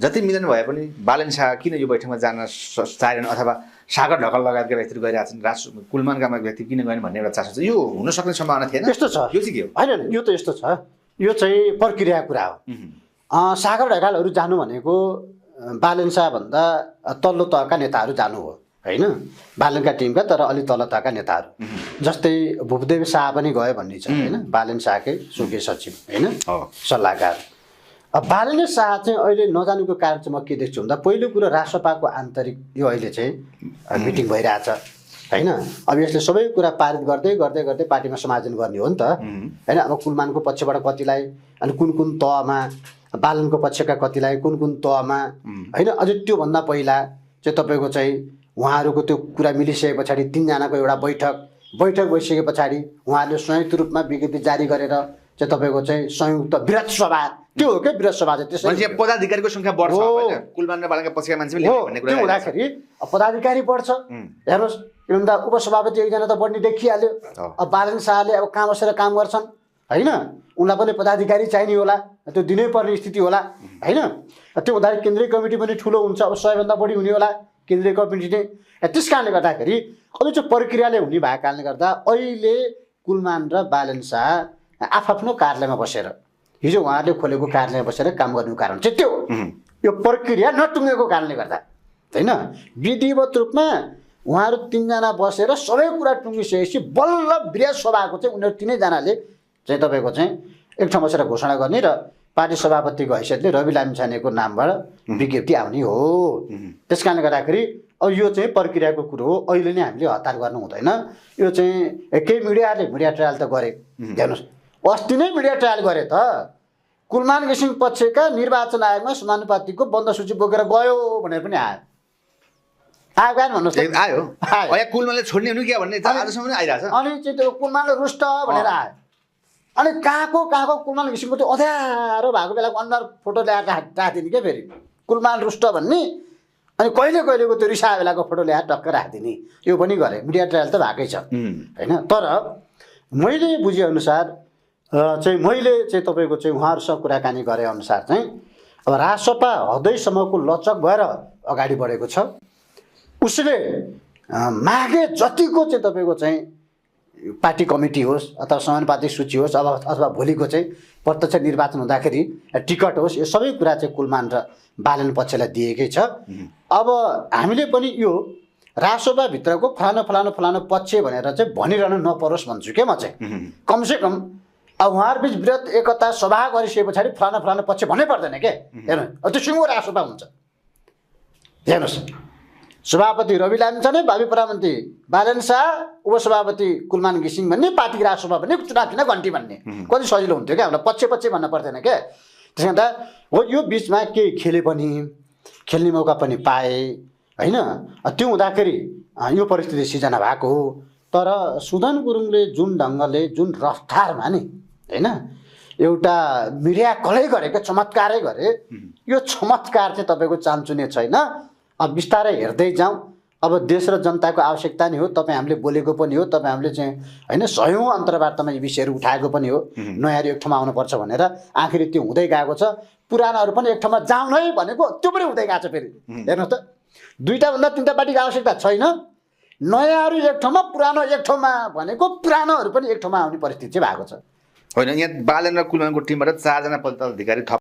जति मिलन भए पनि बालन शाह किन यो बैठकमा जान चाहेनन् अथवा सागर ढकाल लगायतका व्यक्तिहरू गइरहेछन् कुलमानका व्यक्ति किन गएन भन्ने एउटा चासो छ यो हुन सक्ने सम्भावना थिएन यस्तो छ यो चाहिँ के हो हैन यो त यस्तो छ यो चाहिँ प्रक्रिया कुरा हो सागर ढकालहरू जानु भनेको बालन शाह भन्दा तल्लो तहका नेताहरू जानु हो हैन बालनका टिमका तर अलि तल्लो तहका नेताहरू जस्तै भूपदेव शाह पनि गयो भन्ने छ हैन बालन शाहकै सुके सचिव हैन सल्लाहकार अब बालन शाह चाहिँ अहिले नजानुको कारण चाहिँ म के देख्छु भन्दा पहिलो कुरो राष्ट्रपाको आन्तरिक यो अहिले चाहिँ मिटिङ भइरहेछ हैन अब यसले सबै कुरा पारित गर्दै गर्दै गर्दै पार्टीमा समायोजन गर्ने हो नि त हैन अब कुलमानको पक्षबाट कतिलाई अनि कुन कुन तहमा बालनको पक्षका कतिलाई कुन कुन तहमा हैन अझै त्योभन्दा पहिला चाहिँ तपाईँको चाहिँ उहाँहरूको त्यो कुरा मिलिसके पछाडि 3 जनाको एउटा बैठक भइसके पछाडि उहाँहरूले संयुक्त रूपमा विज्ञप्ति जारी गरेर चाहिँ तपाईँको चाहिँ संयुक्त वृहत सभा त्यो हो के वृहत सभा चाहिँ त्यसै मान्छे पदाधिकारीको संख्या बढ्छ हैन कुलमान र बालनका पक्षका मान्छे पनि भन्ने कुरा त्यो हुँदाखेरि पदाधिकारी बढ्छ हेर्नुहोस् किनभने उपसभापति एकजना त बढ्ने देखिहाल्यो अब बालन शाहले अब कहाँ बसेर काम गर्छन् हैन उनलाई पनि पदाधिकारी चाहिने होला त्यो दिनै पर्ने स्थिति होला हैन त्यो हुँदाखेरि केन्द्रीय कमिटी पनि ठुलो हुन्छ अब 100 भन्दा बढी हुने होला केन्द्रीय कमिटी नै त्यस कारणले गर्दाखेरि अब चाहिँ प्रक्रियाले हुने भएको कारणले गर्दा अहिले कुलमान र बालन शाह आफ्नो कार्यालयमा बसेर हिजो उहाँहरूले खोलेको कार्यालयमा बसेर काम गर्नुको कारण चाहिँ त्यो यो प्रक्रिया नटुङ्गेको कारणले गर्दा हैन विधिवत रूपमा उहाँहरू 3 जना बसेर सबै कुरा टुङ्गिसकेपछि बल्ल वृहत सभाको चाहिँ उनीहरू 3 जनाले चाहिँ तपाईँको चाहिँ एक ठाउँ बसेर घोषणा गर्ने र पार्टी सभापतिको हैसियतले रवि लामिछानेको नामबाट विज्ञप्ति आउने हो त्यस कारणले गर्दाखेरि अब यो चाहिँ प्रक्रियाको कुरो हो अहिले नै हामीले हतार गर्नु हुँदैन यो चाहिँ केही मिडिया ट्रायल त गरे हेर्नुहोस् अस्ति नै मिडिया ट्रायल गरे त कुलमान घिसिङ पक्षका निर्वाचन आयोगमा समानुपातिको बन्द सूची बोकेर गयो भनेर पनि आयो गएन भन्नुहोस् आयो या कुलमानले छोड्ने हुनु के भन्ने आजसम्म पनि आइरहेछ अनि चाहिँ त्यो कुलमानले रुष्ट भनेर आयो अनि कहाँको कुलमान घिसिङको त्यो अँध्यारो भएको बेलाको अनुहार फोटो ल्याएर राखिदिने क्या फेरि कुलमान रुष्ट भन्ने अनि कहिलेको त्यो रिसाएको बेलाको फोटो ल्याएर टक्क राखिदिने यो पनि गरे मिडिया ट्रायल त भएकै छ हैन तर मैले बुझेअनुसार चाहिँ मैले चाहिँ तपाईँको चाहिँ उहाँहरूसँग कुराकानी गरे अनुसार चाहिँ अब रासपा हदैसम्मको लचक भएर अगाडि बढेको छ उसले मागे जतिको चाहिँ तपाईँको चाहिँ पार्टी कमिटी होस् अथवा समानुपातिक सूची होस् अब अथवा भोलिको चाहिँ प्रत्यक्ष निर्वाचन हुँदाखेरि टिकट होस् यो सबै कुरा चाहिँ कुलमान र बालन पक्षलाई दिएकै छ अब हामीले पनि यो रासोपाभित्रको फलानु पक्ष भनेर चाहिँ भनिरहनु नपरोस् भन्छु के म चाहिँ कमसेकम अब उहाँहरूबिच वृहत एकता सभा गरिसके पछाडि फलानु पक्ष भन्नै पर्दैन के हेर्नु त्यो सिङ्गो रासोपा हुन्छ हेर्नुहोस् सभापति रवि लामिछाने भावी प्रधानमन्त्री बालन शाह उपसभापति कुलमान घिसिङ भन्ने पार्टी रासोपा भन्ने चुनाव किन घन्टी भन्ने कति सजिलो हुन्थ्यो क्या हामीलाई पक्ष भन्न पर्दैन क्या त्यसले गर्दा हो यो बिचमा केही खेले पनि खेल्ने मौका पनि पाए हैन त्यो हुँदाखेरि यो परिस्थिति सिर्जना भएको हो तर सुदन गुरुङले जुन ढङ्गले जुन रफ्तारमा नि हैन एउटा मिडियाकलै गरेको चमत्कारै गरे यो चमत्कार चाहिँ तपाईँको चान्चुने छैन अब बिस्तारै हेर्दै जाउँ अब देश र जनताको आवश्यकता नै हो तपाईँ हामीले बोलेको पनि हो तपाईँ हामीले चाहिँ हैन सयौं अन्तर्वार्तामा यी विषयहरू उठाएको पनि हो नयाँहरू एक ठाउँमा आउनुपर्छ भनेर आखिरी त्यो हुँदै गएको छ पुरानाहरू पनि एक ठाउँमा जाउँ है भनेको त्यो पनि हुँदै गएको छ फेरि हेर्नुहोस् त 2टा भन्दा 3टा पार्टीको आवश्यकता छैन नयाँहरू एक ठाउँमा पुरानो एक ठाउँमा भनेको पुरानोहरू पनि एक ठाउँमा आउने परिस्थिति चाहिँ भएको छ होइन यहाँ बालन र कुलमानको टिमबाट 4 जना पदाधिकारी थप